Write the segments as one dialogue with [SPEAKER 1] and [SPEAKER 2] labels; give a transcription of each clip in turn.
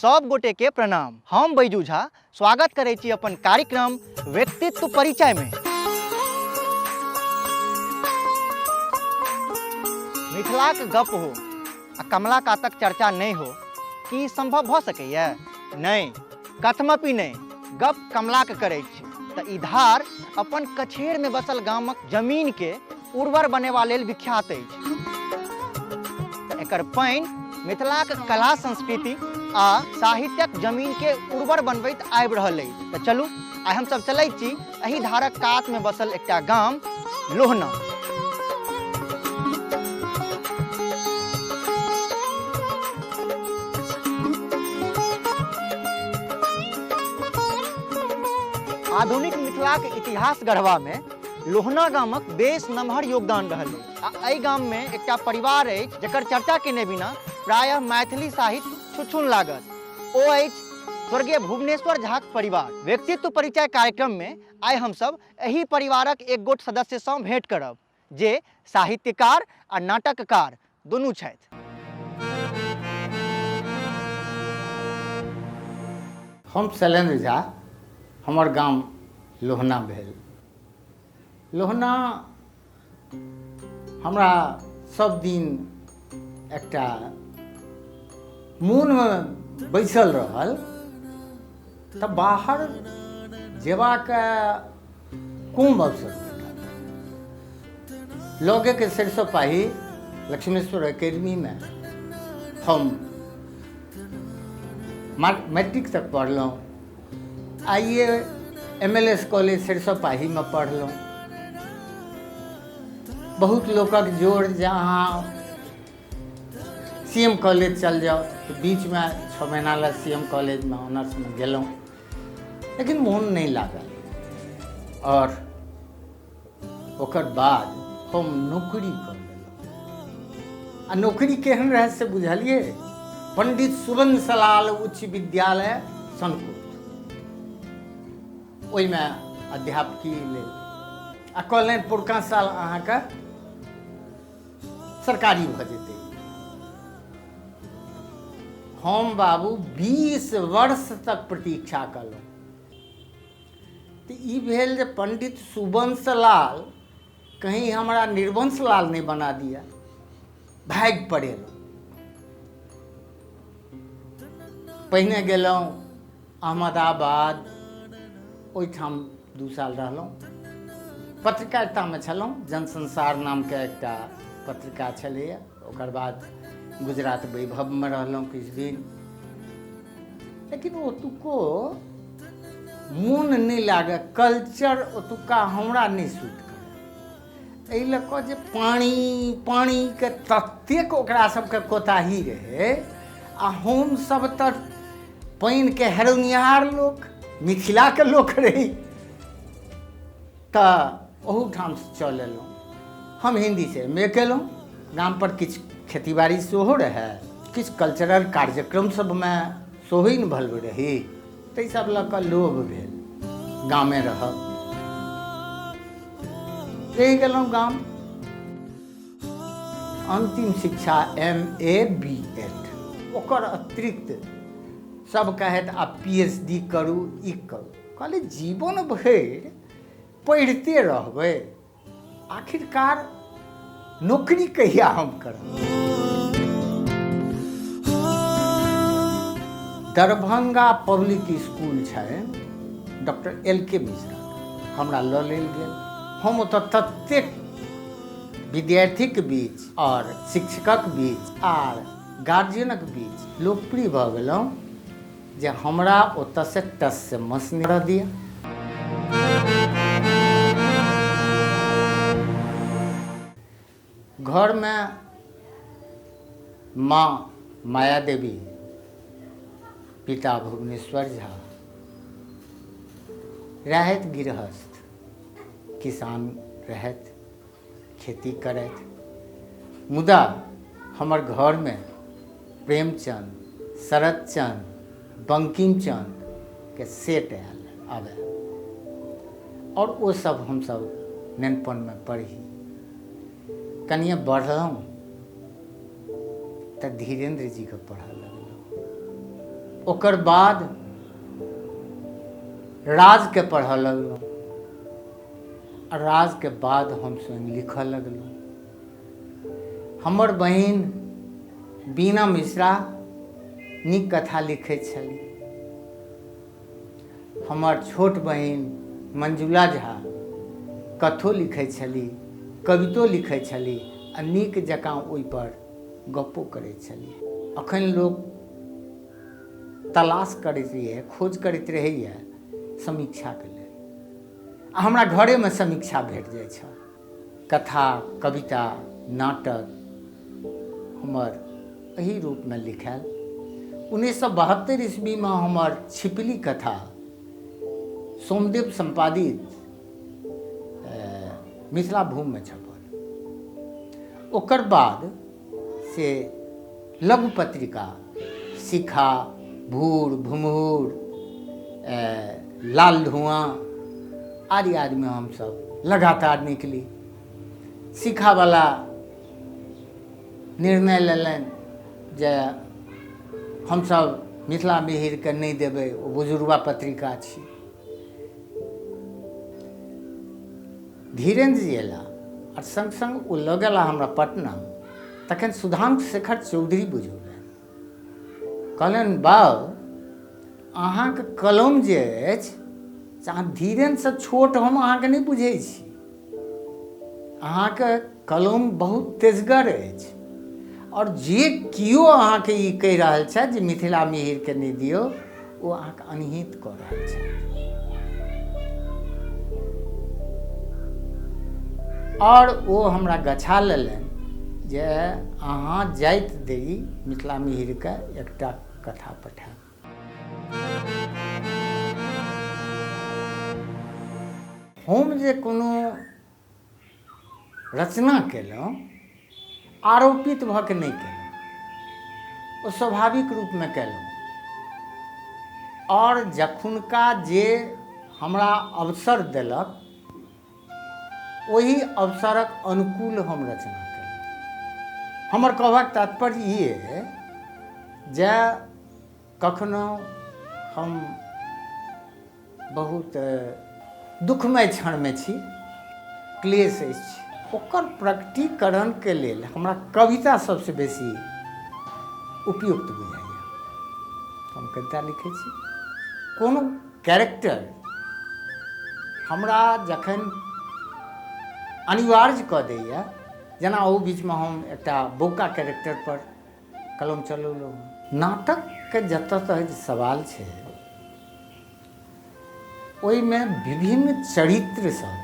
[SPEAKER 1] सब गोटे के प्रणाम। हम बैजू झा स्वागत करै छी अपन कार्यक्रम व्यक्तित्व परिचय में। मिथिलाक गप हो आ कमला कातक चर्चा नहीं हो, की संभव भ सकैया? नहीं, कथमपि नहीं। गप कमलाक करै छी तऽ ई धार अपन कछेर में बसल गामक जमीन के उर्वर बनेबा लेल विख्यात अछि। एकर पानि मिथिलाक कला संस्कृति आ साहित्यक जमीन के उर्वर बनबैत आबि रहल अछि। तऽ चलू आइ हमसब चलैत छी एहि धारक कात में बसल एकटा गाम लोहना। आधुनिक मिथिलाक इतिहास गढ़बा में लोहना गामक बेस नमहर योगदान रहल अछि आ एहि गाम में एकटा परिवार अछि जकर चर्चा केने बिना प्रायः मैथिली साहित्य छुछुन लागत। ओ अछि स्वर्गीय भुवनेश्वर झाक परिवार। व्यक्तित्व परिचय कार्यक्रम में आइ हमसब एहि परिवारक एक गोट सदस्य सँ भेंट करब जे साहित्यकार आ नाटककार दुनू छथि।
[SPEAKER 2] हम शैलेन्द्र झा, हमर गाम लोहना भेल। लोहना हमरा सब दिन एकटा मोनमे बैसल रहल, तऽ बाहर जेबाक कम अवसर भेटल। लगेके सरिसब पाही लक्ष्मेश्वर एकेडमीमे हम मैट्रिक तक पढ़लहुँ। I M L S college Sarisab पाहीमे पढ़लहुँ। बहुत लोकक जोर जे अहाँ सी एम कॉलेज चल जाउ, तऽ बीचमे 6 महीना लए सी एम कॉलेजमे ऑनर्समे गेलहुँ, लेकिन मोन नहि लागल। आओर ओकर बाद हम नौकरी कऽ लेलहुँ। आ नौकरी केहन रहै से बुझलियै? पंडित सुबन सलाल उच्च विद्यालय सनकोट, ओहिमे अध्यापकी लेल आ कहलनि पुरका साल अहाँके सरकारी भऽ जेतै। हम बाबू 20 वर्ष तक प्रतीक्षा कयलहुँ। तऽ ई भेल जे पंडित सुबंश लाल कहीं हमरा निर्वंश लाल नहि बना दिया, भागि पड़ेलहुँ। पहिने गेलहुँ अहमदाबाद, ओहिठाम 2 साल रहलहुँ। पत्रकारितामे छलहुँ, जनसंसार नामके एकटा पत्रिका छलैए। ओकर बाद गुजरात वैभवमे रहलहुँ किछु दिन, लेकिन ओतुको मोन नहि लागय। कल्चर ओतुका हमरा नहि सूट करय, एहि लऽ कऽ जे पानि पानिके ततेक ओकरा सबके कोताही रहै आ हमसब तऽ पानिके हेरौनिहार लोक, मिथिलाके लोक रही, तऽ ओहूठामसँ चलि अयलहुँ। हम हिन्दीसँ एम ए केलहुँ। गामपर किछु खेतीबाड़ी सेहो रहए, किछु कल्चरल कार्यक्रम सबमे सेहो इन्वॉल्व रही, ताहि सब लऽ कऽ लोभ भेल गामे रहब। रहि गेलहुँ गाम। अन्तिम शिक्षा एम ए बी एड, ओकर अतिरिक्त सब कहैत आब पी एच डी करू, ई करू। कहलियै जीवन भरि पढ़िते रहबै, आखिरकार नौकरी कहिया हम करब? दरभंगा पब्लिक स्कूल छै डॉक्टर एल के मिश्रा, हमरा लऽ लेल गेल। हम ओतऽ ततेक विद्यार्थीके बीच आओर शिक्षकक बीच आर गार्जियनक बीच लोकप्रिय भऽ गेलहुँ जे हमरा ओतऽसँ टससँ मस नहि करऽ दिअ। घरमे माँ माया देवी, पिता भुवनेश्वर झा रहथि गृहस्थ, किसान रहथि, खेती करथि। मुदा हमर घरमे प्रेमचंद, शरदचंद, बंकिमचंदके सेट आयल आबय आओर ओ सब हमसब नेनपनमे पढ़ी। कनिए बढ़लहुँ तऽ धीरेन्द्र जीके पढ़ऽ लगलहुँ। ओकर बाद राजके पढ़ऽ लगलहुँ आ राजके बाद हम स्वयं लिखऽ लगलहुँ। हमर बहिन बीना मिश्रा नीक कथा लिखैत छली। हमर छोट बहिन मंजुला झा कथो लिखैत छली, कवितो लिखैत छली आ नीक जकाँ ओहिपर गप्पो करैत छली। अखन लोक तलाश करैत रहैए, खोज करैत रहैए समीक्षाके लेल आ हमरा घरेमे समीक्षा भेट जाइ छल। कथा, कविता, नाटक हमर एही रूपमे लिखायल। 1972 ईस्वीमे हमर छिपली कथा सोमदेव सम्पादित मिथिला भूमिमे छपल। ओकर बाद से लघु पत्रिका शिखा, भूर, भुमहुर, लाल धुआँ आदि आदिमे हमसभ लगातार निकली। शिखावला निर्णय लेलनि जे हमसभ मिथिला मिहिरके नहि देबै, ओ बुजुर्गवा पत्रिका छी। धीरेन्द्र जी अयला आओर सङ्ग सङ्ग ओ लऽ गेला हमरा पटना। तखन सुधांशु शेखर चौधरी बुझौलनि, कहलनि बाउ अहाँके कलम जे अछि से अहाँ धीरेन्द्रसँ छोट हम अहाँके नहि बुझै छी, अहाँके कलम बहुत तेजगर अछि आओर जे केओ अहाँके ई कहि रहल छथि जे मिथिला मिहिरके नहि दियौ, ओ अहाँके अनहित कऽ रहल छथि। आओर ओ हमरा गछा लेलनि जे अहाँ जाइत देरी मिथिला मिहिरके एकटा कथा पठायब। हम जे कोनो रचना केलहुँ आरोपित भऽ कऽ नहि केलहुँ, ओ स्वाभाविक रूपमे केलहुँ आओर जखुनका जे हमरा अवसर देलक ओहि अवसरक अनुकूल हम रचना केलहुँ। हमर कहबाक तात्पर्य ई अइ जे कखनो हम बहुत दुखमय क्षणमे छी, क्लेश अछि, ओकर प्रकटीकरणके लेल हमरा कविता सबसँ बेसी उपयुक्त बुझाइए। हम कविता लिखै छी। कोनो कैरेक्टर हमरा जखन अनिवार्य कऽ दैए, जेना ओहू बीचमे हम एकटा बौका कैरेक्टर पर कलम चलौलहुँ। नाटकके जतऽ तक सवाल छै ओहिमे विभिन्न चरित्र सब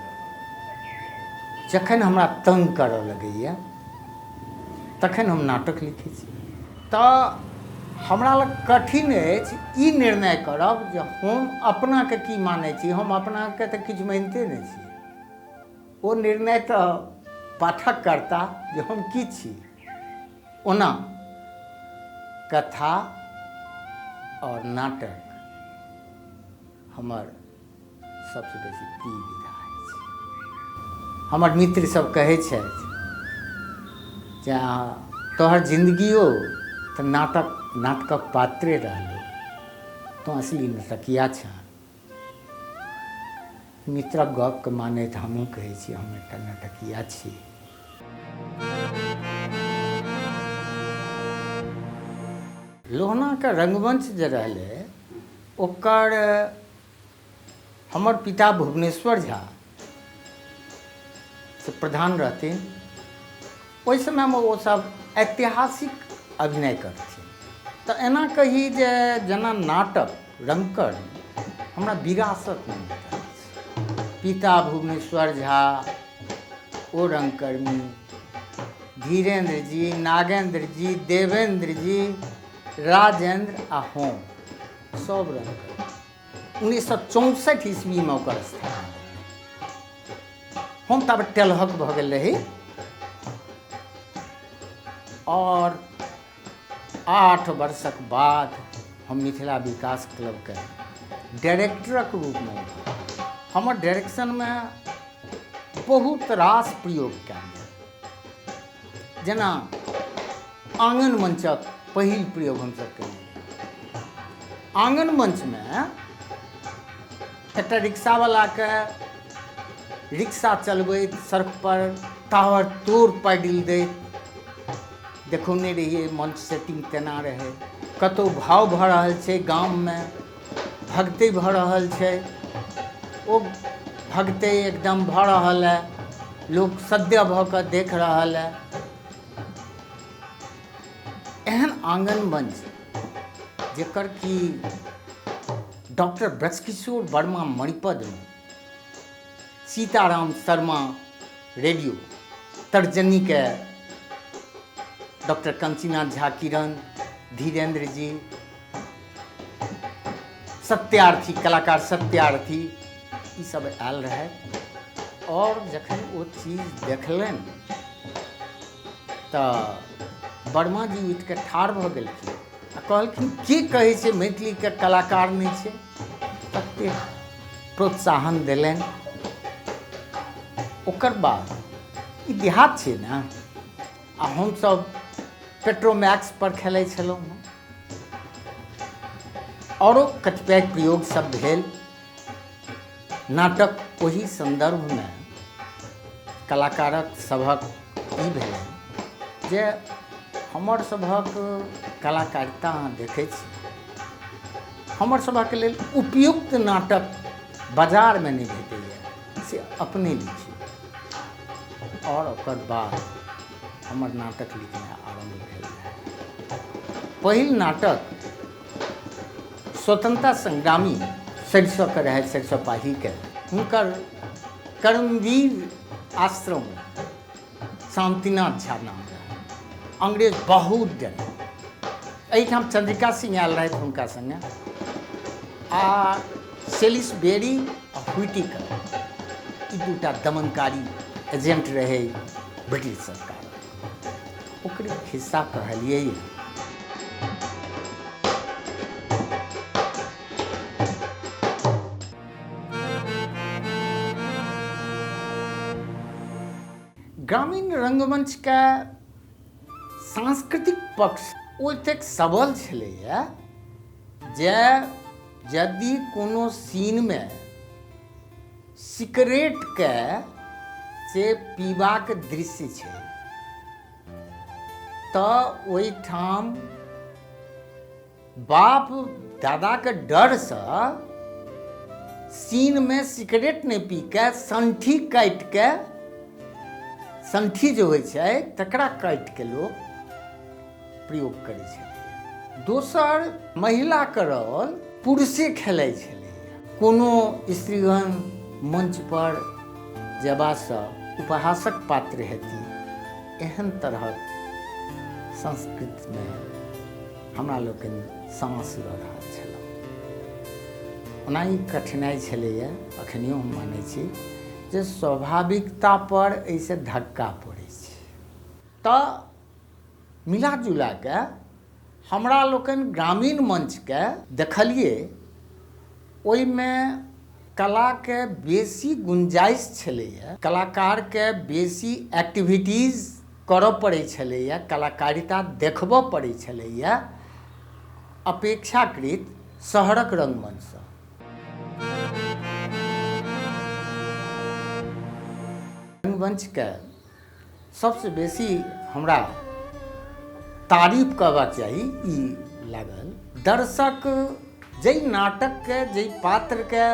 [SPEAKER 2] जखन हमरा तंग करऽ लगैए तखन हम नाटक लिखै छी। तऽ हमरा लग कठिन अछि ई निर्णय करब जे हम अपनाके की मानै छी। हम अपनाके तऽ किछु मानिते नहि छी। ओ निर्णय तऽ पाठक करता जे हम की छी। ओना कथा आओर नाटक हमर सबसँ बेसी प्रिय विधा अछि। हमर मित्र सब कहै छथि जे तोहर जिन्दगियो तऽ नाटकक पात्रे रहलो, तोँ असली नटकिया छह। मित्रक गपके मानैत हमहूँ कहै छी हम एकटा नटकिया छी। लोहनाके रंगमंच जे रहलै ओकर हमर पिता भुवनेश्वर झा से प्रधान रहथिन। ओहि समयमे ओ सब ऐतिहासिक अभिनय करथिन। तऽ एना कही जे जेना नाटक रंगकर्म हमरा विरासतमे भेटल अछि। पिता भुवनेश्वर झा ओ रंगकर्मी, धीरेन्द्र जी, नागेन्द्र जी, देवेन्द्र जी, राजेन्द्र आ हम सब रंगकर्मी। 1964 ईस्वीमे ओकर स्थापना भेल। हम तब टेलहक भऽ गेल रही आओर 8 वर्षक बाद हम मिथिला विकास क्लबके डायरेक्टरक रूपमे उभरलहुँ। हमर डायरेक्शनमे बहुत रास प्रयोग कयल गेल, जेना आङ्गन मंचक पहिल प्रयोग हमसभ केने रही। आङ्गन मञ्चमे एकटा रिक्शावलाके रिक्शा चलबैत सड़कपर टावर तोड़ पैडिल दैत देखौने रहियै। मंच सेटिंग तेना रहै। कतहु भाव भऽ रहल छै, गाममे भगतै भऽ रहल छै, ओ भगतै एकदम भऽ रहल है, लोक सद्य भऽ कऽ देख रहल है। एहन आङ्गन मंच जकर कि डॉक्टर ब्रजकिशोर वर्मा मणिपद्म, सीताराम शर्मा रेडियो तर्जनीके डॉक्टर कंचीनाथ झा किरण, धीरेन्द्र जी, सत्यार्थी, कलाकार सत्यार्थी, ई सब आयल रहै। आओर जखन ओ चीज देखलनि तऽ वर्मा जी उठिके ठाढ़ भऽ गेलखिन आ कहलखिन, के कहै छै मैथिलीके कलाकार नहि छै? ततेक प्रोत्साहन देलनि। ओकर बाद ई देहात छै ने, आ हमसभ पेट्रोमैक्स पर खेलै छलहुँ हँ। आओरो कतिपय प्रयोग सब भेल नाटक। ओहि सन्दर्भमे कलाकारक सभक ई भेलनि जे हमर सभक कलाकारिता अहाँ देखै छी, हमर सभक लेल उपयुक्त नाटक बाजारमे नहि भेटैए, से अपने लिखी। आओर ओकर बाद हमर नाटक लिखनाइ आरम्भ भेल रहए। पहिल नाटक स्वतंत्रता संग्रामी सरिसोके रहै, सरिसो पाहीके, हुनकर कर्मवीर आश्रम, शान्तिनाथ झा नाम रहै। अंग्रेज बहुत डरे। एहिठाम चंद्रिका सिंह आयल रहथि हुनका सङ्गे, आ सेलिसबेरी आ हुइटिकर, ई दूटा दमनकारी एजेंट रहै ब्रिटिश सरकार। ओकरे खिस्सा कहलियै। ग्रामीण रंगमंचके सांस्कृतिक पक्ष ओ एतेक सबल छलैए जे यदि कोनो सीनमे सिगरेटके से पीबाक दृश्य छै तऽ ओहिठाम बाप दादाके डरसँ सीनमे सिगरेट नहि पी कऽ संठी काटि कऽ, संठी जे होइ छै तकरा काटि कऽ लोक प्रयोग करै छलै। दोसर, महिलाके रोल पुरुषे खेलाइ छलै। कोनो स्त्रीगण मंचपर जेबासँ उपहासक पात्र हेती, एहन तरहक संस्कृतिमे हमरा लोकनि साँस लऽ रहल छलहुँ। ओना ई कठिनाइ छलैए, अखनियो हम मानै छी जे स्वाभाविकता पर एहिसँ धक्का पड़ै छै। तऽ मिला जुला कऽ हमरा लोकनि ग्रामीण मंचके देखलियै, ओहिमे कलाके बेसी गुंजाइश छलैए, कलाकारके बेसी एक्टिविटीज करऽ पड़ै छलैए, कलाकारिता देखबऽ पड़ै छलैए अपेक्षाकृत शहरक रङ्गमञ्चसँ। रङ्गमञ्चके सबसँ बेसी हमरा तारीफ कहबाक चाही ई लागल, दर्शक जाहि नाटकके, जाहि पात्रके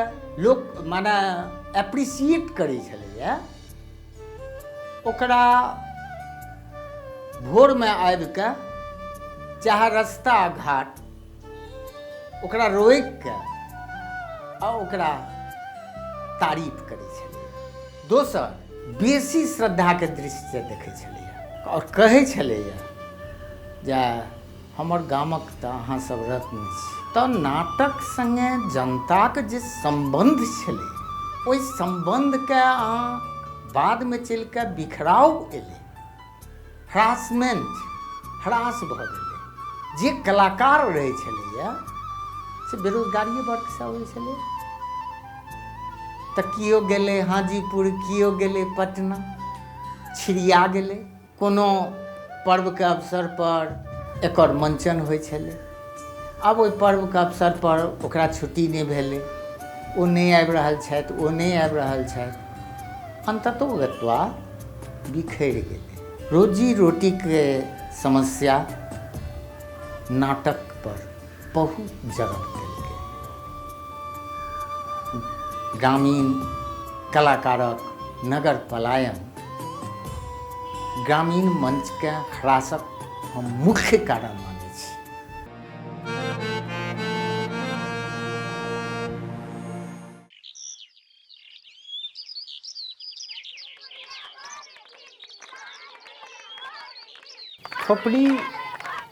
[SPEAKER 2] लोक माने एप्रिसिएट करै छलैए, ओकरा भोरमे आबिके चाहे रस्ता घाट ओकरा रोकिके आ ओकरा तारीफ करै छलैए। दोसर, बेसी श्रद्धाके दृष्टिसँ देखै छलैए आओर कहै छलैए जे हमर गामक तऽ अहाँ सब रत्न छी। तऽ नाटक सङ्गे जनताके जे सम्बन्ध छलै, ओहि सम्बन्धके अहाँ बादमे चलिके बिखराव एलै, ह्रासमेंट, ह्रास भऽ गेलै। जे कलाकार रहै छलैए से बेरोजगारिए वर्गसँ अबै छलै, तऽ केओ गेलै हाजीपुर, केओ गेलै पटना, छिड़िया गेलै। कोनो पर्वके अवसर पर एकर मंचन होइ छलै। आब ओहि पर्वके अवसरपर ओकरा छुट्टी नहि भेलै, ओ नहि आबि रहल छथि, ओ नहि आबि रहल छथि। अन्ततो गत्वा बिखरि गेलै। रोजी रोटीके समस्या नाटक पर बहुत जरब देलकै। ग्रामीण कलाकारक नगर पलायन ग्रामीण मंचके ह्रासक हम मुख्य कारण मानै छी। थोपड़ी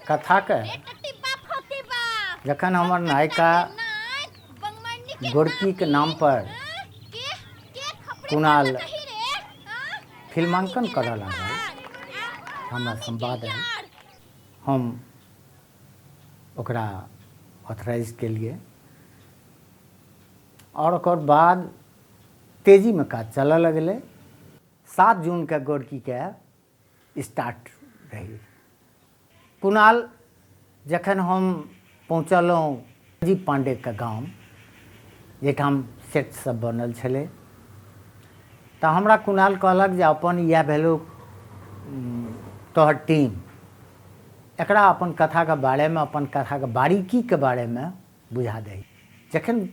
[SPEAKER 2] कथाके जखन हमर नायिका गोरकीके नामपर कुणाल फिल्मांकन करऽ लागल, हमरा संवाद आयल, हम ओकरा ऑथराइज केलियै आओर ओकर बाद तेजीमे काज चलऽ लगलै। 7 जूनके गोरकीके स्टार्ट रही। कुणाल जखन हम पहुँचलहुँ राजीव पाण्डेके गाम, जाहिठाम सेट सब बनल छलै, तऽ हमरा कुणाल कहलक जे अपन इएह भेलौ तोहर टीम, एकरा अपन कथाके बारेमे, अपन कथाके बारीकीके बारेमे बुझा दही। जखन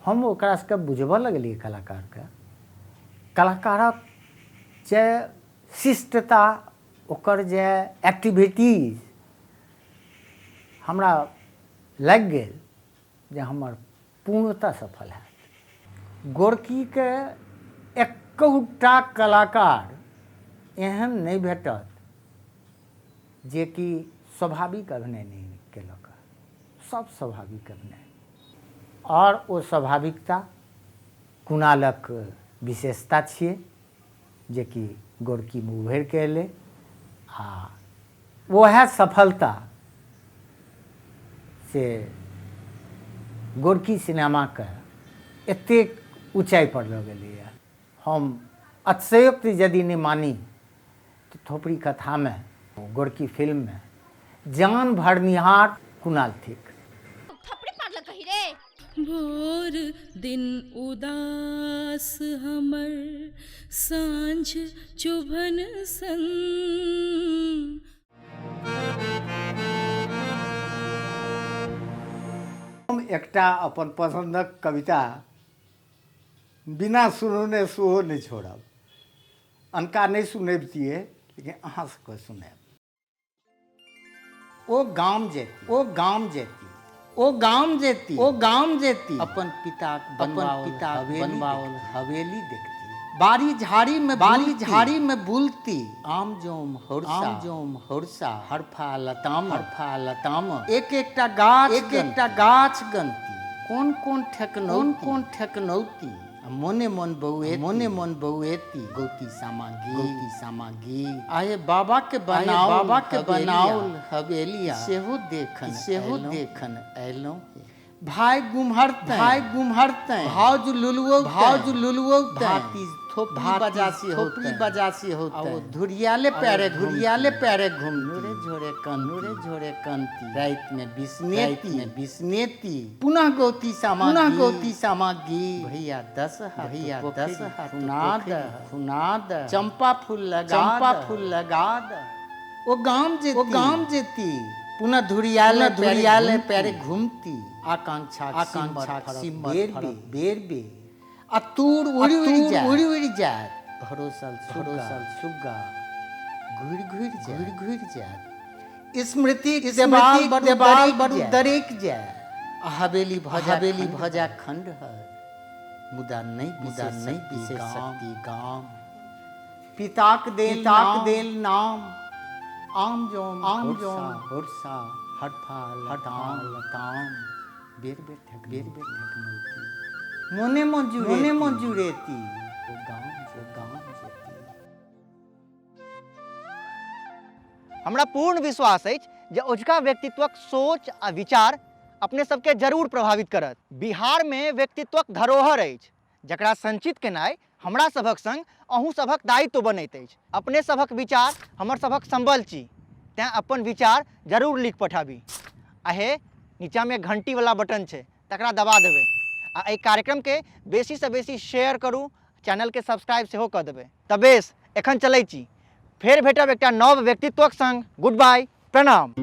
[SPEAKER 2] हम ओकरा सबके बुझबऽ लगलियै कलाकारके, कलाकारक जे शिष्टता, ओकर जे एक्टिविटीज हमरा लागि गेल जे हमर पूर्णतः सफल हैत। गोरकीके एकहुटा कलाकार एहन नहि भेटत जेकि स्वाभाविक अभिनय नहि केलक। सब स्वाभाविक अभिनय, आओर ओ स्वाभाविकता कुणालक विशेषता छियै जेकि गोरकीमे उभरि कऽ एलै आ वएह सफलता से गोरकी सिनेमाके एतेक ऊँचाइपर लऽ गेलैए। हम अतिशयोक्ति यदि नहि मानी तऽ थोपड़ी कथामे, गोरकी फिल्ममे जान भरनिहार कुणाल थिक।
[SPEAKER 3] थपड़ी मारलक कही रे।
[SPEAKER 4] भोर दिन उदास हमर साँझ चुभन सन।
[SPEAKER 2] हम एकटा अपन पसन्दक कविता बिना सुनौने सेहो नहि छोड़ब। अनका नहि सुनबितियै, लेकिन अहाँ सबके सुनायब। ओ गाम जेती, ओ गाम जेती, ओ गाम जेती, ओ गाम जेती, अपन पिताक अपन पिताक बनवाओल हवेली देखती, बाड़ी झाड़ी में बाड़ी झाड़ी में बुलती, आम जोम होरसा, आम जोम होरसा, हरफा लताम, हरफा लताम, एक एकटा गाछ, एक एकटा गाछ गनती, कोन कोन ठेकनौती, कोन कोन ठेकनौती, आ मोने मोन बौए, मोने मोन बौएती, गौती सामा गी, गौती सामा गी, आहे बाबा के बनाओल, बाबा के बनाओल हवेलिया, सेहो देखन, सेहो देखन अयलहुँ। भाय गुम्हरतै, भाय गुम्हरतै, भाउज लुलुऔ, भाउज लुलुऔ, भातिज थोपड़ी बजासी थोपड़ी बजासी होतै, आ ओ धुरियाले पैरे धुरियाले पैरे घुम, नूरे झोरे कन, नूरे झोरे कनती, राति में बिसनेती, में बिसनेती, पुनः गौती सामा, पुनः गौती सामा गी, भैया 10 हाथ, भैया 10 हाथ खुना द, खुना द, चंपा फूल लगा, चंपा फूल लगा द, ओ गाम जेती, ओ गाम जेती, पुनः धुरियाले धुरियाले पैरे घूमती, आकांक्षा आकांक्षा बेर बेर बेर, आ तूर उड़ि उड़ि जाय, उड़ि उड़ि जायत, भरोसल भरोसल सुग्गा घुरि घुरि जाय, घुरि घुरि जायत, स्मृति देवाल देवाल बड़ू दरेक जाय, आ हवेली भऽ हवेली भऽ जाय खंडहर, मुदा नहि मुदा नहि बिसरि सकती गाम, पिताक देल पिताक देल नाम, आम जोम आम जोम होरसा, हरफा लताम लताम, बेर बेर ठक बेर बेर ठकनौती, मोने मोन जुड़े मोने मोन जुड़ेती, ओ गाम ओ गाम जेती।
[SPEAKER 1] हमरा पूर्ण विश्वास अछि जे ओझका व्यक्तित्वक सोच आ विचार अपने सबके जरूर प्रभावित करत। बिहार में व्यक्तित्वक धरोहर अछि जकरा संचित केनाइ हमरा सभक संग अहूँ सभक दायित्व बनैत अछि। अपने सभक विचार हमर सभक संबल छी, तेँ अपन विचार जरूर लिख पठाबी। आ हे, नीचाँमे घंटीवला बटन छै, तकरा दबा देबै आ एहि कार्यक्रमके बेसीसँ बेसी शेयर करू, चैनलके सब्सक्राइब सेहो कऽ देबै। तऽ बेस, एखन चलै छी, फेर भेटब एकटा नव व्यक्तित्वक संग। गुड बाय, प्रणाम।